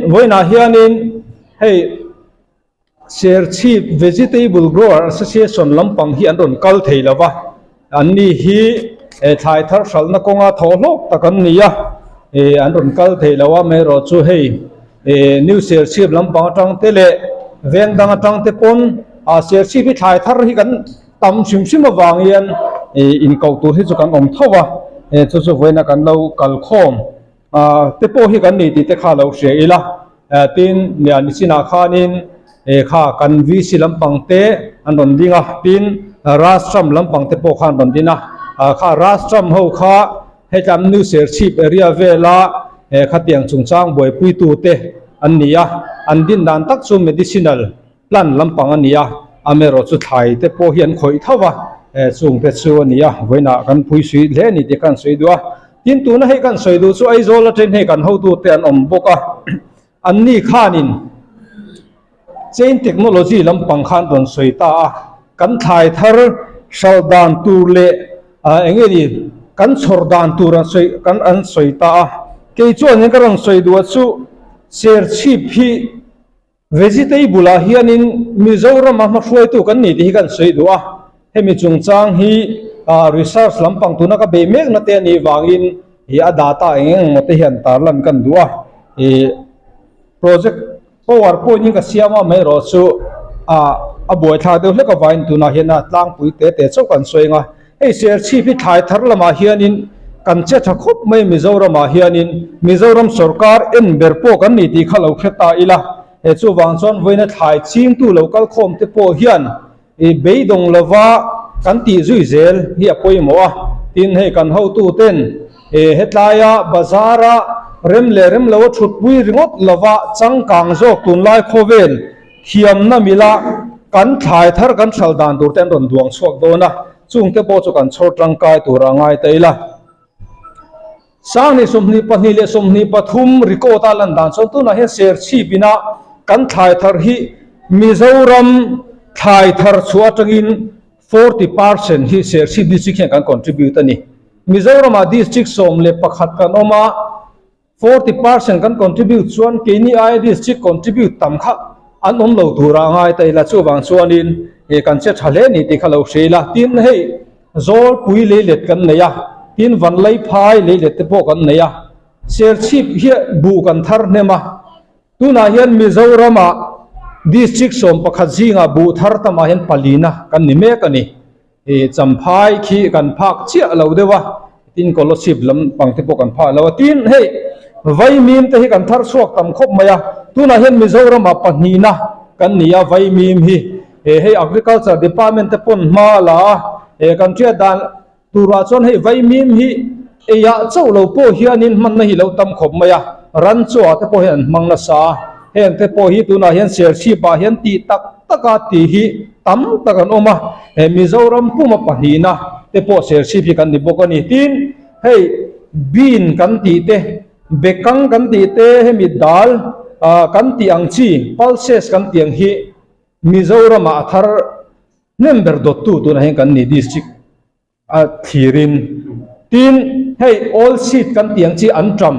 Vawiinah hianin hei Serchhip Vegetable Grower Association lampang hi an rawn kal thei lo va, an ni hi thlai thar hralhna kawnga thawh hlawk tak an ni a, an rawn kal thei lo a, amaherawhchu hei New Serchhip lampang atang te leh veng dang atang te pawn Serchhip hi thlai thar hi kan tam hrim hrim avang hian inkoh tur hi chu kan awm tho va, chu chu vawiina kan lo kalkhawm. Te pawh hi kan ni tih te kha lo hria ila, tin nichinah khanin kha kan VC lampang te an rawn ding a, tin Rashram lampang te pawh kha an rawn din a, kha Rashram ho kha hetlam New Serchhip area vela khatiang chungchang buaipuitu te an ni a, an din dan tak chu medicinal plant lampang a ni a, amaherawh chu thlai te pawh hi an khawih tho va, chung te chu a ni a, vawiinah kan pui sui hle a ni tih kha an sawi duh a. Tin tuna hei kan sawi duh chu Aizawl atangin hei kan hotute an awm bawk a, anni khanin chain technology lampang khan rawn sawi ta a, kan thlai thar hralh dan tur leh eng nge ni kan chhawr dan tur an sawi kan an sawi ta a, kei chuan hian ka rawn sawi duh a chu Serchhip hi Vegetable ah hianin Mizorama hmahruaitu kan ni tih hi kan sawi duh a, hemi chungchang hi research lampang tuna ka bei mek na te a nih vangin ih a data eng eng emaw te hian tarlan kan duh a, ih project power point in ka siam a amaherawh chu ah a buaithlak deuh hlek avangin tunah hian a tlangpui te te chauh kan sawi ang a, hei Serchhip hi thlai thar lamah hianin kan che tha khawp mai Mizoramah hianin Mizoram sorkar en ber pawh kan ni tih kha lo hre ta ila, he chuvang chuan vawiina thlai chingtu lo kal khawm te pawh hian ih beidawng lova kan tih zui zel hi a pawimawh a, tin hei kan hotu ten ih hetlaia bazar-a rem leh rem lo a thutpui ringawt lova changkang zawk tunlai khawvel Thiamna mila kan thlai thar kan hral dan tur te an rawn duang chhuak dawn a, chungte pawh chu kan chhawr tangkai tur a ngai ta ila. Sanghnih 22 leh 23 record a lan dan chuan tunah hian Serchhip ina kan thlai thar hi Mizoram thlai thar chhuah atangin 40% hi Serchhip district hian kan contribute a ni. Mizoramah district 11 kan awm a. 40% kan contribute chuan keini aia district contribute tam kha an awm lo tura a ngai ta ila, chuvang chuanin eh kan che tha hle ni tih kha lo hre ila. Tin hei Zawlpui leilet kan nei a, tin Vanlaiphai leilet te pawh kan nei a, Serchhip hi buh kan thar hnem a, tunah hian Mizoramah district 11 zingah buh thar tamah hian palina kan ni mek a ni. Ih Champhai khi kan phak chiah lo deuh a, tin Kolasib lam pang te pawh kan phak lo a, tin hei Vaimim te hi kan thar chhuak tam khawp mai a, tunah hian Mizoramah pahnihna kan ni a Vaimim hi, eh hei Agriculture Department te pawn hma a la a, eh kan hriat dan turah chuan hei Vaimim hi eiah chauh lo pawh hianin hmanna hi lo tam khawp mai a, ran chawah te pawh hian an hmang nasa a, heng te pawh hi tunah hian Serchhip ah hian tih tak taka tih hi tam tak an awm a, he Mizoram puma pahnihna te pawh Serchhip hi kan ni bawk a ni. Tin, hei bean kan tih te, bekang kan tih te, hemi dal kan tih ang chi, pulses kan tih ang hi Mizoramah a thar hnem ber dawttu tunah hian kan ni district. A thlirin. Tin, hei oil seed kan tih ang chi an ṭam,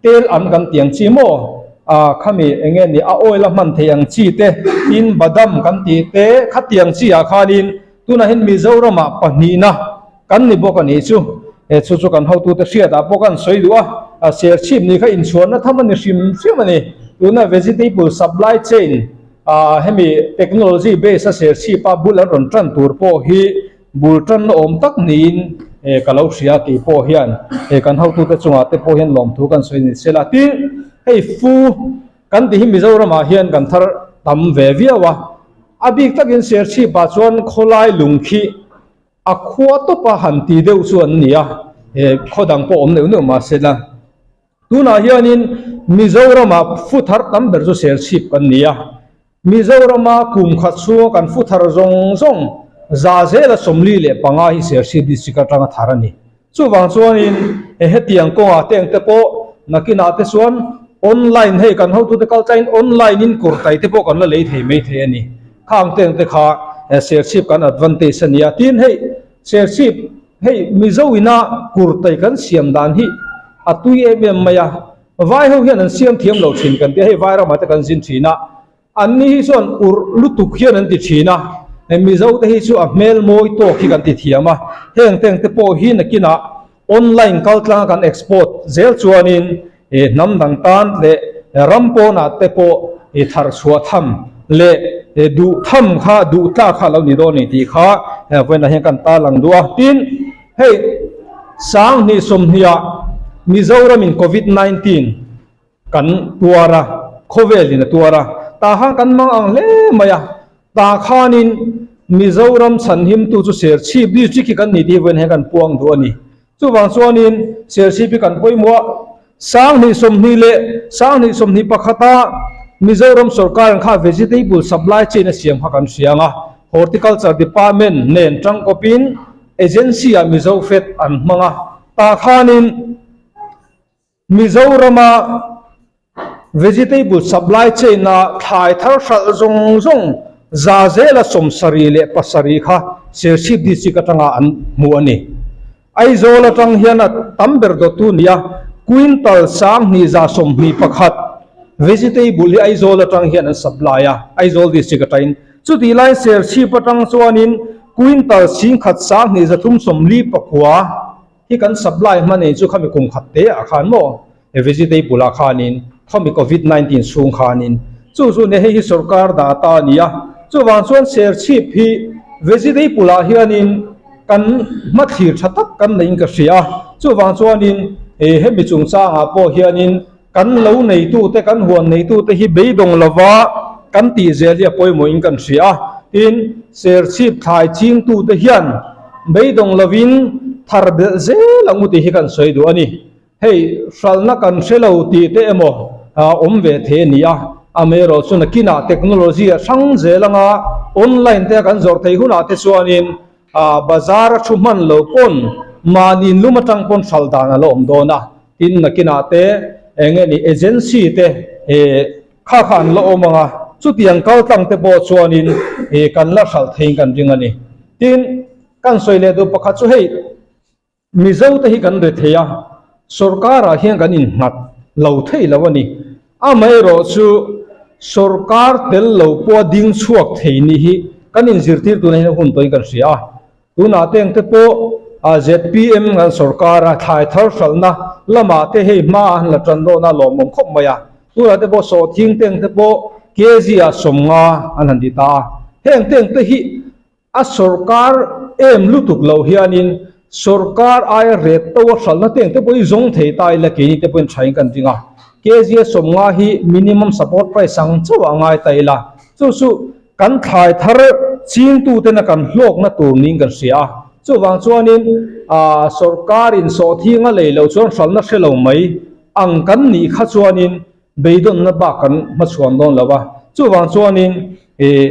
tel an kan tih ang chi maw? A khami eng nge ni a oil a hman theih ang chi te, tin badam kan tih te khatiang chi ah khanin tunah hian Mizoramah pahnihna kan ni bawk a nih chu. He chu chu kan hotute hriatah pawh kan sawi duh a, a Serchhip ni kha inchhuanna tham a ni hrim hrim a ni. Tuna vegetable supply chain ah hemi technology base a Serchhip a bul an rawn ṭan tur pawh hi Bul tanna awm tak niin ka lo hria tih pawh hian kan hotute chungah te pawh hian lawmthu kan sawi ni se la. Tin, hei fu kan tih hi Mizoramah hian kan thar tam ve viau a, a bik takin Serchhipah chuan khawlai lung khi a khua tawpa han ti deuh chu an ni a, khaw dang pawh awm neuh neuh mah se la. Tunah hianin Mizoramah fu thar tam ber chu Serchhip kan ni a, Mizorama kum khat chhunga kan fu thar zawng zawng za zela 45 hi Serchhip District atanga thar a ni. Chuvang chuanin he hetiang kawngah te engte pawh nakinah te chuan online hei kan hotute kal tlaiin online in kurtai te pawh kan la lei thei mai thei a ni. Khang te engte kha Serchhip kan advantage a ni a. Tin hei Serchhip hei Mizo ina kurtai kan siam dan hi a tui em em mai a. Vai ho hian an siam thiam lo thin kan tia, hei vai ramah te kan zin thin a, anni hi chuan urh lutuk hian an ti thin a, Mizo te hi chu a hmel mawi tawk hi kan ti thiam a, heng teng te pawh hi nakinah online kal tlanga kan export zel chuanin hnam dang tan leh ram pawnah te pawh thar chhuah tham leh duh tham kha duh tlak kha a lo ni dawn a ni tih kha vawiinah hian kan tarlang duh a. Tin, hei 2020 ah Mizoramin Covid 19 kan tuar a, khawvelin a tuar a, tah khan kan mang ang hle mai a, tah khanin Mizoram chhanhimtu chu Serchhip District hi kan ni tih hi vawiin hian kan puang duh a ni. Chuvang chuanin Serchhip hi kan pawimawh a, 2020 leh 2021 a Mizoram sawrkar in kha Vegetable Supply Chain a siam kha kan hria ang a, Horticulture Department nen tangkawpin Agency ah Mizo Fed an hmang a, tah khanin Mizorama vegetable supply chain a thlai thar hralh zawng zawng za zela 77 kha Serchhip district atanga an hmu a ni. Aizawl atang hian a tam ber dawttu nia quintal 2121 vegetable hi Aizawl atang hian an supply a, Aizawl district atangin. Chutih lai Serchhip atang chuanin quintal 10,349 Hi kan supply hman ei chu khami kum khat te ah khan maw vegetable ah khanin khami covid 19 chhung khanin chu chu nia hei hi sorkar data a ni a, chuvang chuan serchhip hi vegetable ah hianin kan hmathlir tha tak kan neiin ka hria a, chuvang chuanin hemi chungchangah pawh hianin kan lo neitute kan huan neitute hi beidawng lova kan tih zel hi a pawimawhin kan hria a, tin serchhip thlai chingtute hian beidawng lovin thar belh zel ang u tih hi kan sawi duh a ni. Hei hralhna kan hre lo tih te emaw awm ve thei a ni a, amaherawh chu nakinah technology a hrang zel anga online te a kan zawrh theih hunah te chuanin Bazar a thu hman lo pawn mahni lum atang pawn hral dan a la awm dawn a, tin nakinah te eng nge ni agency te kha kha an la awm ang a, chutiang kal tlang te pawh chuanin kan la hral theiin kan ring a ni. Tin, kan sawi leh duh pakhat chu hei, Mizo te hi kan re thei a, sorkar ah hian kan innghat lo thei lo a ni. Amaherawh chu sorkar tel lo pawha ding chhuak thei nih hi kan inzirtir tunah hian hun tawhin kan hria a. Tunah te ang te pawh zpm kan sorkar a thlai thar hralhna lamah te hei hma an la tan dawn a lawmawm khawp mai a. Tunah te pawh sawhthing te ang te pawh kg ah 50 an han ti ta a. Heng te ang te hi A sorkar em lutuk loh hianin sorkar aia ret to a hralhna te engte pawh hi zawng thei ta ila keini te pawhin thain kan ring a. KGA 50 hi minimum support price ang chauh a ngai ta ila. Chu chu kan thlai thar chingtuten a kan hlawkna tur niin kan hria a. Chuvang chuanin sorkarin sawhthing a lei loh chuan hralhna hre lo mai ang kan nih kha chuanin beidawnna bak kan hmachhuan dawn lo a. Chuvang chuanin ih.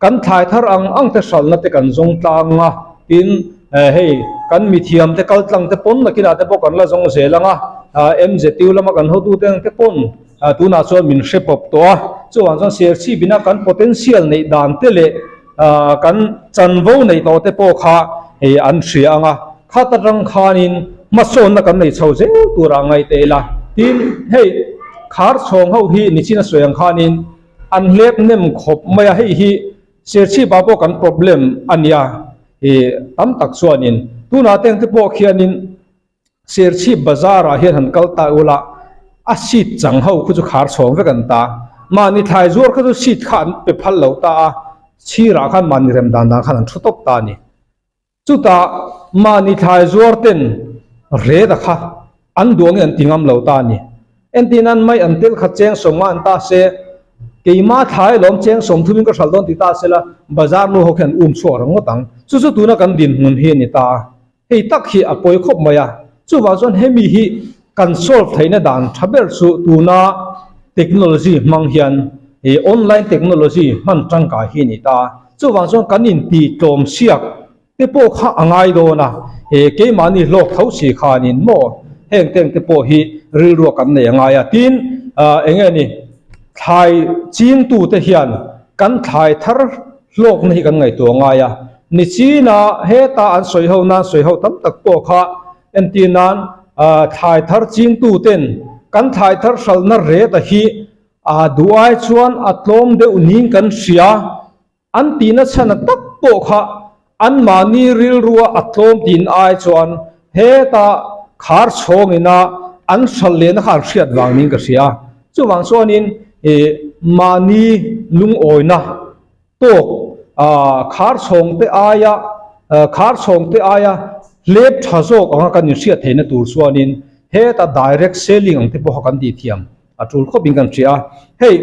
Kan thlai thar ang ang te hralhna te kan zawng tlang a, tin hei kan mithiam te kal tlang te pawn nakinah te pawh kan la zawng zel ang a, MZU lama kan hotute ang te pawn tunah chuan min hre pawp tawh a, chuvang chuan Serchhip ina kan potential neih dan te leh kan chanvo neih tawh te pawh kha hei an hria ang a, khat atang khanin hmasawnna kan nei chho zel turah ngaih te ila, tin hei khar chhawng ho hi nichina sawi ang khanin An hlep nem khawp mai a, hei hi Serchhip ah pawh kan problem a nia ih tam tak chuanin tunah te ang te pawh khianin Serchhip bazar ah hian han kal ta ula a seat chang ho khu chu khar chhawng vek an ta, mahni thlai zuar kha chu seat kha an pe phal lo ta a, chhirah khan mahni rem dan dan khan an thu tawp ta a ni. Chutah mahni thlai zuar ten reda kha an duang in an ti ngam lo ta a ni. Entin an mai an tel khat cheng 50 an ta se, keima thlai lawm cheng 30 in ka hral dawn ti ta se la, bazar nu ho khian um chhuak rang ngawt ang. Chu chu tuna kan dinhmun hi a ni ta a. Hei tak hi a pawi khawp mai a. Chuvang chuan hemi hi kan solve theihna dan tha ber chu tuna technology hmang hian online technology hman tangkai hi a ni ta a. Chuvang chuan kan inti tlawm siak te pawh kha a ngai dawn a, he keimahni hlawk tho si khanin maw heng teng te pawh hi rilruak kan nei a ngai a. Tin, eng nge ni thlai chingtute hian kan thlai thar hlawkna hi kan ngaihtuah a ngai a. Nichina heta an sawi ho nan sawi ho tam tak pawh kha entir nan thlai thar chingtuten. kan thlai thar hralhna rate a hi a duh ai chuan a tlawm deuh niin kan hria. An tihna chhana tak pawh kha anmahni rilrua a tlawm tiin ai chuan heta khar chhawngina an hralh lehna kha an hriat vang niin ka hria. Chuvang chuanin mahni lungawina tawk khar chhawngte aia khar chhawngte aia hlep tha zawk anga kan inhriat theihna tur chuanin heta direct selling ang te pawh kha kan tihthiam a tul khawpin kan hria a. Hei.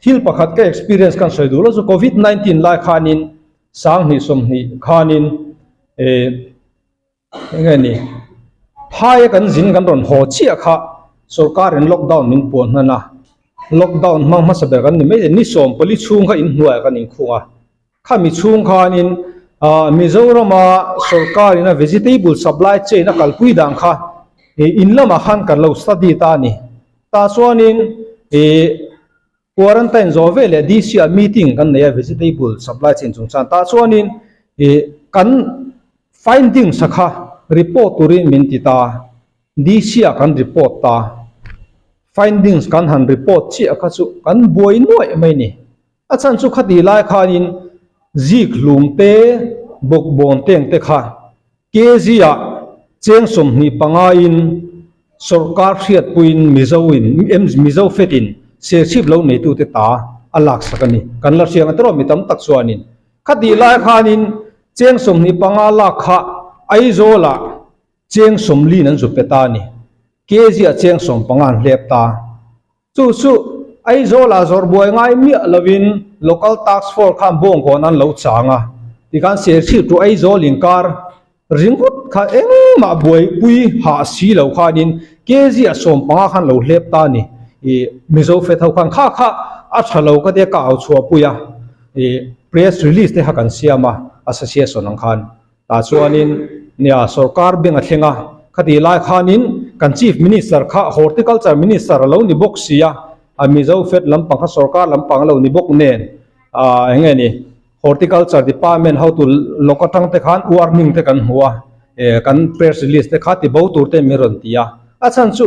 Thil pakhat ka experience kan sawi duh lo chu covid 19 lai khanin 2020 khanin eh enge ni phaia kan zin kan rawn haw chiah kha sorkarin lockdown min puan hnan a, lockdown hmang hmasa ber kan ni mai ni 14 chhung kha inhnuaiah kan inkhung a, khami chhung khanin ah Mizorama sorkarin a vegetable supply chain a kalpui dan kha in lamah khan kan lo study ta a ni. Tah chuanin ih quarantine zawh ve leh DC ah meeting kan nei a vegetable supply chain chungchang tah chuanin ih kan findings a kha report turin min ti ta DC ah kan report ta findings kan han report chiah kha chu kan buai nuaih mai ni a chhan chu khati lai khanin zik hlum te bawkbawn teng te kha KG ah cheng 25 in sawrkar hriatpuiin Mizo in Mizo Fed in Serchhip lo neitute ta a laksak a ni. Kan la hriang a tiraw mi tam tak chuanin khatih lai khanin cheng 25 lak kha Aizawl ah cheng 40 in an zu pe ta a ni. KG ah cheng 15 an hlep ta. Chu chu Aizawlah zawrh buai ngai miah lovin Local Task Force khan bawngkawn an lo chang a, tikhan Serchhip to Aizawl inkar ringawt kha engmah buaipui hah si lo khanin kg ah 15 khan lo hlep ta a ni. Ih Mizo Fed ho khan kha kha a tha lo ka tia ka au chhuahpui a, ih press release te kha kan siam a association ang khan. Tah chuanin nia sorkar beng a thleng a, khatih lai khanin kan Chief Minister kha Horticulture Minister a lo ni bawk si a, a Mizo Fed lampang kha sorkar lampang a lo ni bawk nen ah eng nge ni Horticulture Department hotu lawk atang te khan warning te kan hmu a, eh kan press release te kha ti bo tur te min rawn ti a, a chhan chu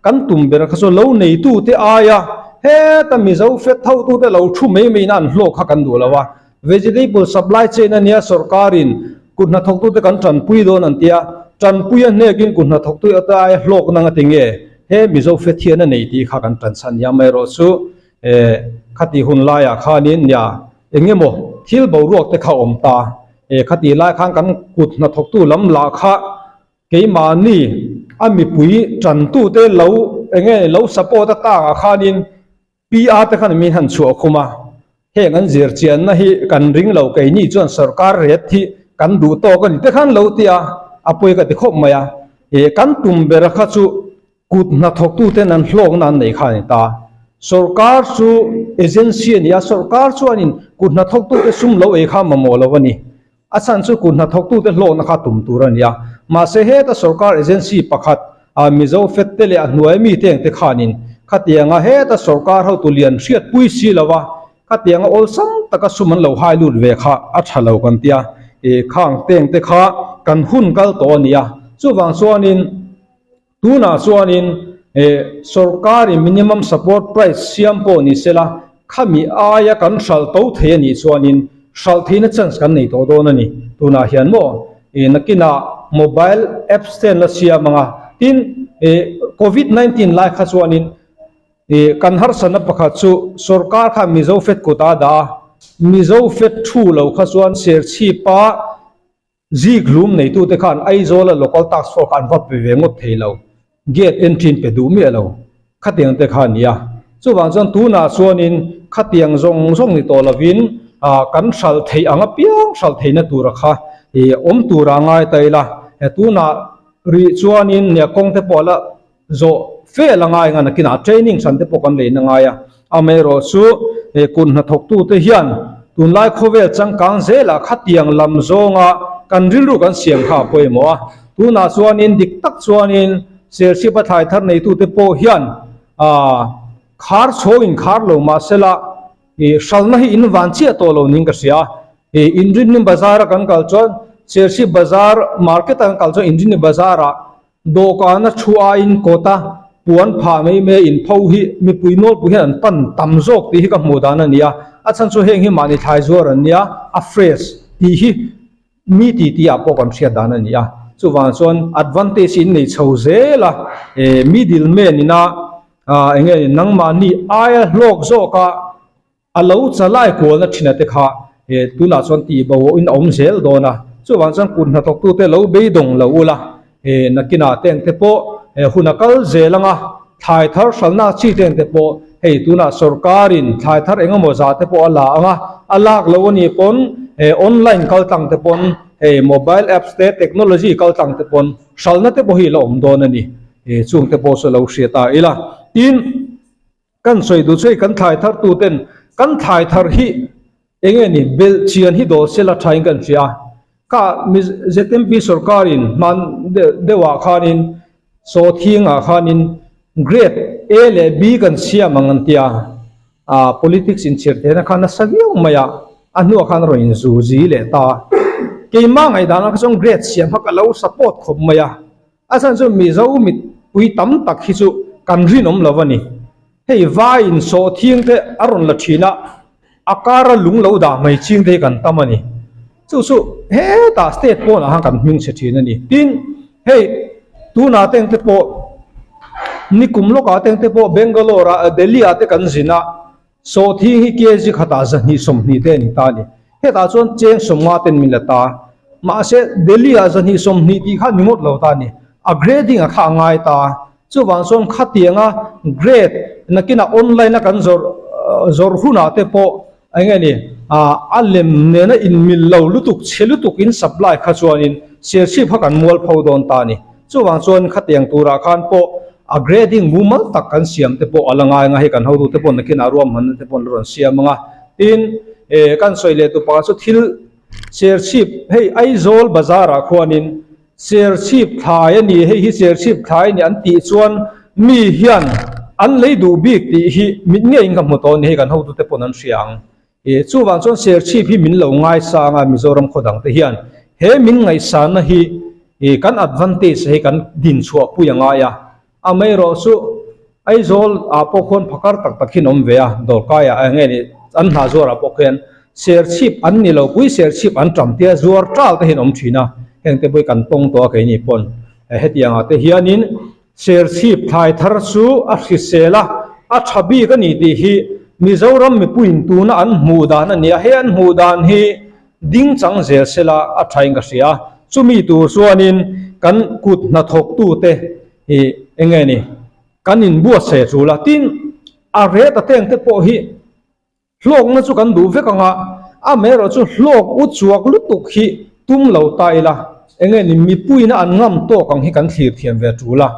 kan tum ber kha chu lo neitu te aia heta Mizo Fed hotu te lo thu mai mai in an hlawk kha kan duh lo a. Vegetable supply chain a nia sorkarin kut hnathawktute kan tanpui dawn an tia, tanpui a hnekin kut hnathawktu ata aia hlawk nang a ti nge? He Mizo fe thian a nei tih kha kan tan chhan nia amaherawh chu eh khati hun laiah khanin nia eng emaw thil boruak te kha awm ta eh khati lai khan kan kut hnathawktu lam lah kha keimahni a mipui tantute lo eng nge lo support a tangah khanin PR te khan min han chhuah khum a, heng an zir chianna hi kan ring lo keini chuan sorkar ret hi kan duh tawk a ni te khan lo ti a, a pawi ka ti khawp mai a, eh kan tum ber kha chu kut hnathawktu ten an hlawkna an nei kha a ni ta. Sorkar chu agency a ni a, sorkar chuanin kut hnathawktu te sum lo ei kha mamawh lo a ni. A chhan chu kut hnathawktute hlawhna kha tum tur a ni a, mahse heta sorkar agency pakhat a Mizo Fed te leh a hnuai mite ang te khanin khatianga heta sorkar hotu lian hriatpui si lo a, khatianga awlsam taka sum an lo hai lut ve kha a tha lo kan tia, ih khang teng te kha kan hun kal tawh a ni a, chuvang chuanin. Tunah chuanin sorkarin minimum support price siam pawh ni sela, khami aia kan hralh to thei a nih chuanin hralh theihna chance kan nei tawh dawn a ni. Tunah hian maw nakinah mobile apps te an la siam ang a, tin covid 19 lai kha chuanin kan harsatna pakhat chu sorkar khan Mizo Fed kut a dah a, Mizo Fed thu lo kha chuan Serchhipa Zik lum neitute khan Aizawla Local Task Force kha an va pe ve ngawt thei lo, gate entry in pe duh miah lo, khatiang te kha a ni a. Chuvang chuan tunah chuanin khatiang zawng zawng ni tawh lovin kan hralh theih ang apiang hralh theihna tura kha awm tura ngai ta ila, tunah rih chuanin nia kawng te pawh a la Zawh fel a ngai ngan a kinah training hran te pawh kan lein a ngai a, amaherawh chu he kut hnathawktute hian tunlai khawvel changkang zelah khatiang lam zawnga kan rilru kan siam kha a pawimawh a, tunah chuanin dik tak chuanin Serchhip a thlai thar neitute pawh hian aah khar chhawng in khar lo mahsela ih hralna hi in van chiah tawh lo niin ka hria a, ih Inrinni bazar a kan kal chuan Serchhip bazar market a kan kal chuan Inrinni bazar ah Dawhkana thu aiin kawta puan phah mai mai a inpho hi mipui nawlpui hian an pan tam zawk tih hi ka hmuh dan a ni a, a chhan chu heng hi mahni thlai zuar an nia, a fresh tih hi mi ti tih ah pawh kan hriat dan a ni a, chuvang chuan advantage in nei chho zel a, eh middle man ina ah eng nge nangmahni aia hlawk zawk a. A lo chalai kualna thin te kha tunah chuan tih bo in a awm zel dawn a, chuvang chuan kut hnathawktute lo beidawng lo ula, nakinah te engte pawh hun a kal zel ang a, thlai thar hralhna chi te engte pawh hei tunah sawrkarin thlai thar eng emaw zah te pawh a la ang a, a lak lo a nih pawn online kal tlang te pawn hei mobile apps te technology kal tlang te pawn hralhna te pawh hi a la awm dawn a ni, chung te pawh chu lo hria ta ila. Tin. Kan sawi duh chu hei kan thlai thar tu ten kan thlai thar hi eng nge ni belh chian hi dawl sela tha in kan hria a, kha ZMP sorkar in hman deuh ah khanin sawthing ah khanin grade A leh B kan siam ang an tia ah politics inchhir theihna kha nasa viau mai a, a hnuah khan a rawn inzu zi leh ta keimah ngaihdan ah kha chuan grade siam kha ka lo support khawp mai a. A chhan chu Mizo mipui tam tak hi chu kan rinawm lo a ni. Hei vaiin sawhthing te a rawn la thin a, a kara lung lo dah mai ching te hi kan tam a ni. Chu chu hetah state pawnah khan kan hming chhe thin a ni. Tin, hei tunah te engte pawh nikum lawkah te engte pawh Bangalore ah Delhi ah te kan zin a, Sawhthing hi kg khatah 220 te a ni ta a ni. Hetah chuan cheng sawmnga ten min la ta. Mahse, Delhi-ah 220 tih kha ni ngawt lo ta a ni. A grading a kha a ngai ta. Chuvang chuan khatianga grade nakinah online-a kan zawrh zawrh hunah te pawh eng nge ni a lem nena inmil lo lutuk chhe lutuk in supply kha chuanin Serchhip kha kan mualpho dawn ta a ni. Chuvang chuan khatiang turah khan pawh A grading mumal tak kan siam te pawh a la ngai ang a, hei kan hotute pawh nakinah ruahmanna te pawh an la rawn siam ang a. Tin, eh kan sawi leh tu pakhat chu thil Serchhip, hei Aizawl bazar ah khuanin Serchhip thlai a ni, hei hi Serchhip thlai a ni an tih chuan mi hian an lei duh bik tih hi mit ngeiin ka hmu tawh a ni, hei kan hotute pawn an hria ang. Eh chuvang chuan Serchhip hi min lo ngaisang a Mizoram khaw dang te hian he min ngaihsanna hi eh kan advantage hei kan din chhuah pui a ngai a, amaherawh chu Aizawl ah pawh khuan phakar tak tak hian awm ve a, dawrkai ah eng nge ni an hna zuar ah pawh khian Serchhip an ni lo pui Serchhip an tam tia zuar tal te hian awm thin a, heng te pawh hi kan tawng tawh a keini pawn hetiang ah te hianin Serchhip thlai thar chu a hrisel a, a tha bik a ni tih hi Mizoram mipuiin tuna an hmuh dan a ni a, he an hmuh dan hi ding chang zel sela a thain ka hria a, chumi tur chuanin kan kut hnathawktute hi eng nge ni kan inbuatsaih a tul a, tin a ret a teng te pawh hi Hlawkna chu kan duh vek ang a, amaherawh chu hlawk u chuak lutuk hi tum lo ta ila, enge ni mipuiina an ngam tawk ang hi kan thlir thiam ve tul a,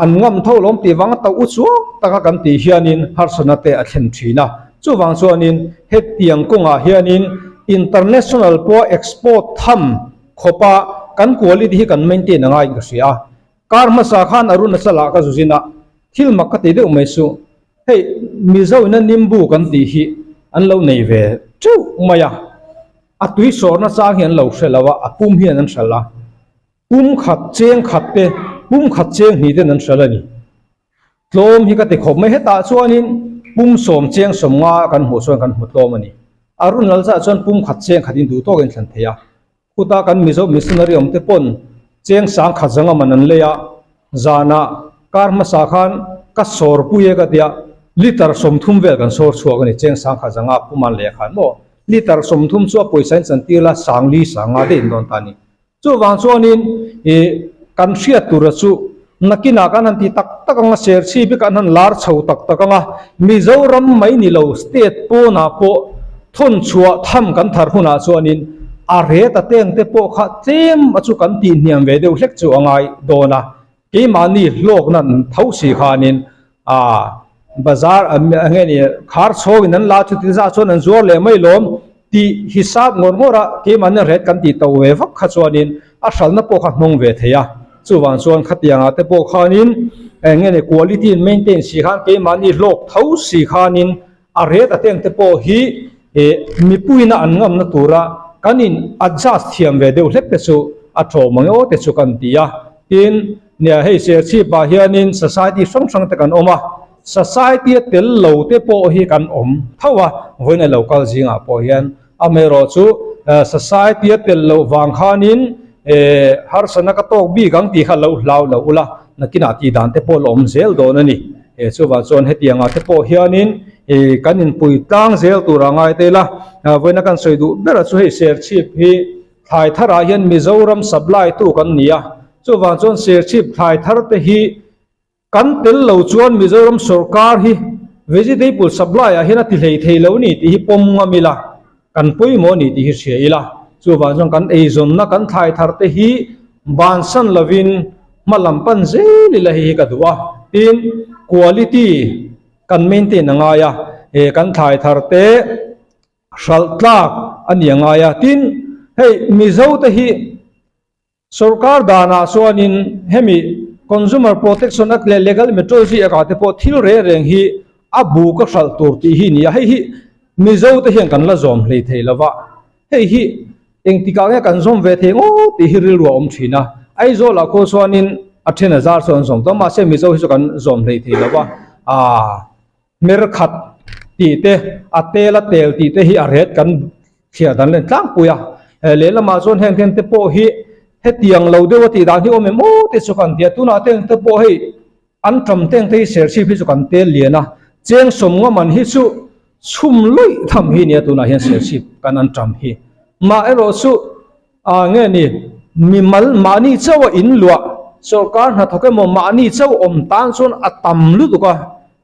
an ngam tho lawm tih vanga tauh u chuak taka kan tih hianin harsatna te a thlen thin a, chuvang chuanin hetiang kawngah hianin international pawha export tham khawpa kan quality hi kan maintain a ngaiin ka hria a, kar hmasa khan Arunachal ah ka zu zin a, thil mak ka ti deuh mai suh. Hei Mizo ina nimbu kan tih hi an lo nei ve teuh mai a, a tui sawrna chang hi an lo hre lo a, a pum hian an hralh a, pum khat cheng khat te, pum khat cheng hnih ten an hralh a ni. Tlawm hi ka ti khawp mai, hetah chuanin pum sawm cheng sawm nga kan hmuh chuan kan hmu tlawm a ni. Arunlal zah chuan pum khat cheng khat in duh tawkin thlan thei a, Khuta kan Mizo missionary awm te pawn cheng sang khat zanga man an lei a, zanah kar hmasa khan ka sawr pui e ka tia, liter 30 vel kan sawr chhuak a ni, cheng sang khat zanga pum an lei a khan maw, liter 30 chu a pawisa in chan tir la sang li sang nga daih in dawn ta a ni. Chuvang chuanin ih kan hriat tura chu nakinah kan han ti tak tak anga Serchhip hi kan han lar chho tak tak anga Mizoram mai ni lo state pawnah pawh thawn chhuah tham kan thar hunah chuanin a ret a teng te pawh kha tlem a chu kan tih hniam ve deuh hlek chu a ngai dawn a, keimahni hlawkna tho si khanin Aaa bazar eng nge ni khar chhawngin an la chuti zah chuan an zuar leh mai lawm tih hisap ngawr ngawr a keimahni ret kan tih to ve vak kha chuanin a hralhna pawh kha hnawng ve thei a, chuvang chuan khatiangah te pawh khanin eng nge ni quality in maintain si khan keimahni hlawk tho si khanin a ret a teng te pawh hi ih mipuiina an ngamna tura kan in adjust thiam ve deuh hlek te chu a tawm ang e aw te chu kan ti a, tin. Nia, hei Serchhip ah hianin society hrang hrang te kan awm a, society a tel lo te pawh hi kan awm tho a, vawiin a lo kal zingah pawh hian amaherawh chu society a tel loh vang khanin harsatna ka tawk bik ang tih kha lo hlau lo ula, nakinah tih dan te pawh la awm zel dawn a ni. Chuvang chuan hetiangah te pawh hianin kan inpui tlang zel tur a ngai tel a, vawiina kan sawi duh berah chu hei Serchhip hi Thlai tharah hian Mizoram supply tu kan ni a, chuvang chuan Serchhip thlai thar te hi kan tel lo chuan Mizoram sawrkar hi vegetable supply ah hian a ti hlei thei lo ni tih hi pawm ngam ila, kan pawimawh a ni tih hi hria ila, chuvang chuan kan eizawnna kan thlai thar te hi bansan lovin hma lam pan zel ila hei hi ka duh a, tin quality kan maintain a ngai a, kan thlai thar te. Hralh tlak a ni a ngai a. Tin, hei Mizo te hi sorkar danah chuanin hemi Consumer Protection Act leh Legal Metrology Act ah te pawh thil reng reng hi a bu ka hralh tur tih hi ni a. Hei hi Mizo te hian kan la zawm hlei thei lo va. Hei hi engtikah nge kan zawm ve thei ngawt tih hi rilru a awm thin a. Aizawlah khaw chuanin a then a zar chuan an zawm tawh a, mahse Mizo hi chu kan zawm hlei thei lo va. Aaa. Hmer khat tih te, a tel a tel tih te hi a ret kan thliah dan len tlangpui a. Lehlamah chuan heng heng te pawh hi hetiang lo deuh a tih dan hi awm em aw te chu kan ti a. Tunah te heng te pawh hei an ṭam te heng te hi serchhip hi chu kan tel lian a. Cheng sawmnga man hi chu chhum lawih tham hi nia tunah hian serchhip kan an ṭam hi. Mah erawh chu A nge ni, mimal mahni chauh a in luah, sawrkar hnathawk emaw mahni chauh awm tan chuan a tam lutuk a,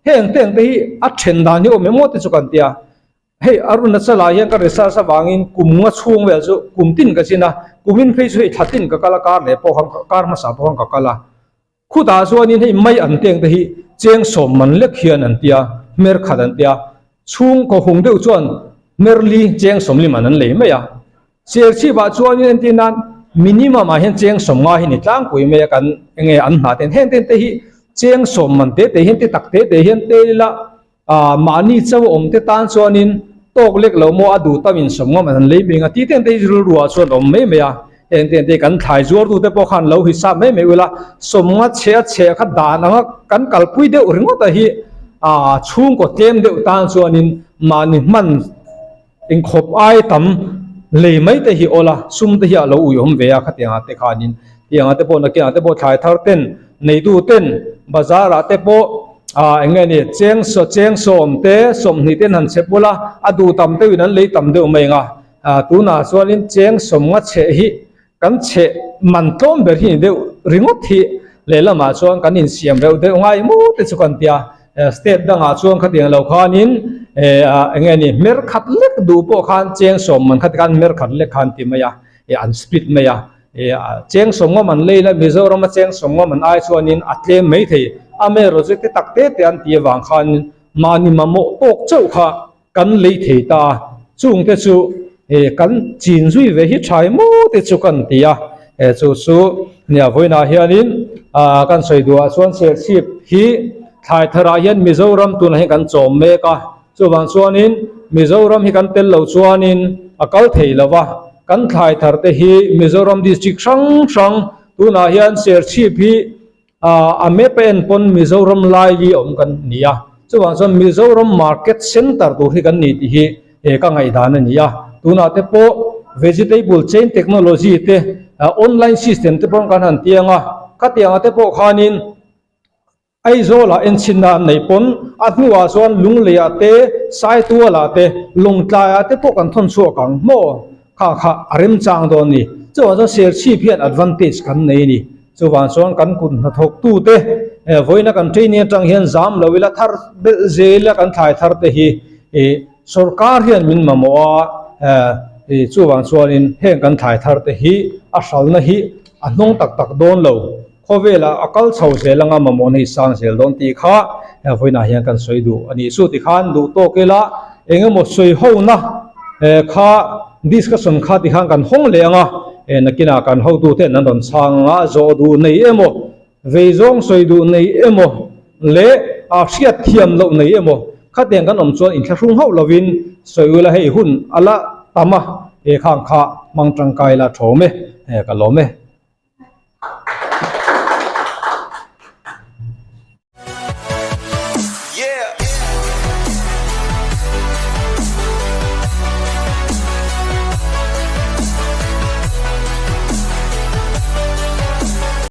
heng te ang te hi a then dan hi awm emaw te chu kan ti a. Hei Arunachala hian ka research avangin kum nga chhung vel chu kum tin ka chin a, kumin phei chu hei thla tin ka kal a, kar leh pawh khan kar hmasa pawh khan ka kal a. Khutah chuanin hei mai an teng te hi cheng sawm man lek hian an tia, hmer khat an tia, chhungkaw hung deuh chuan hmer li cheng sawm li man an lei mai a. Serchhipah chuanin entir nan minimum ah hian cheng sawm nga hi ni tlangpui mai a kan enge an hna ten heng ten te hi cheng sawm man te te hian te tak te te hian te ila Ah, mahni chauh awm te tan chuanin tawk lek lo maw a duh tam in sawm ngam an lei mai ang a ti ten te hi rilruah chuan awm mai mai a, heng ten te kan thlai zuartu te pawh khan lo hisap mai mai ula, sawmnga chhe a chhe kha dan anga kan kalpui deuh ringawt a hi ah chhungkaw tlem deuh tan chuanin mahni hman Inkhawp ai tam lei mai te hi awl a, sum te hi a lo ui awm ve a khatiangah te khanin tiangah te pawh nakinah te pawh thlai thar ten neitu ten bazar ah te pawh ah eng nge ni cheng cheng sawm te sawmhnih ten han chhe bul a, a duh tam deuhin an lei tam deuh mai ang a, ah tunah chuanin cheng sawmnga chheh hi Kan chheh man tlawm ber hi ni deuh ringawt hi lehlamah chuan kan insiam reuh deuh ngai maw te chu kan tia. State dangah chuan khatiang lo khanin eng nge ni hmer khat lek duh pawh khan cheng sawm man khati khan hmer khat lek khan ti mai a, an split mai a. Cheng sawm ngawm an lei la Mizorama cheng sawm ngawm an ai chuanin a tlem mai thei. Amaherawhchu te tak te te an tih avang khanin mahni mamawh tawk chauh kha Kan lei thei ta a, chungte chu kan chin zui ve hi tha emaw te chu kan ti a, chu chu nia vawiinah hianin kan sawi duhah chuan Serchhip hi thlai tharah hian Mizoram tunah hian kan chawm mek a, chuvang chuanin Mizoram hi kan tel lo chuanin a kal thei lo va, kan thlai thar te hi Mizoram district hrang hrang tunah hian Serchhip hi A map a en pawn Mizoram laili a awm kan ni a, chuvang chuan Mizoram market center tur hi kan ni tih hi he ka ngaihdan a ni a. Tunah te pawh vegetable chain technology te online system te pawh kan han tiang a, khatiangah te pawh khanin Aizawlah enchhinna an neih pawn a hnuah chuan Lungleiah te, Saitualah te, Lawngtlaiah te pawh kan thawn chhuak ang maw? Kha kha a remchang dawn a ni. Chuvang chuan Serchhip hian advantage kan nei a ni. Chuvang chuan kan kut hnathawktute vawiina kan training atang hian zam lo ila thar belh zel ila kan thlai thar te hi sorkar hian min mamawh a, chuvang chuanin heng kan thlai thar te hi a hralna hi a hnawng tak tak dawn lo. Khawvelah a kal chho zel anga mamawhna hi sang zel dawn tih kha vawiinah hian kan sawi duh a nih. Chu tikhan duh tawk ila eng emaw sawi hona kha discussion kha tikhan kan hawng leh anga nakinah kan hotuten an rawn chhang anga zawh duh nei emaw vei zawng sawi duh nei emaw leh a hriat thiam loh nei emaw khatiang kan awm chuan inthlahrung hauh lovin sawi ula hei hun a la tam a, he khang kha hmang tangkai la thawm e, ka lawm e.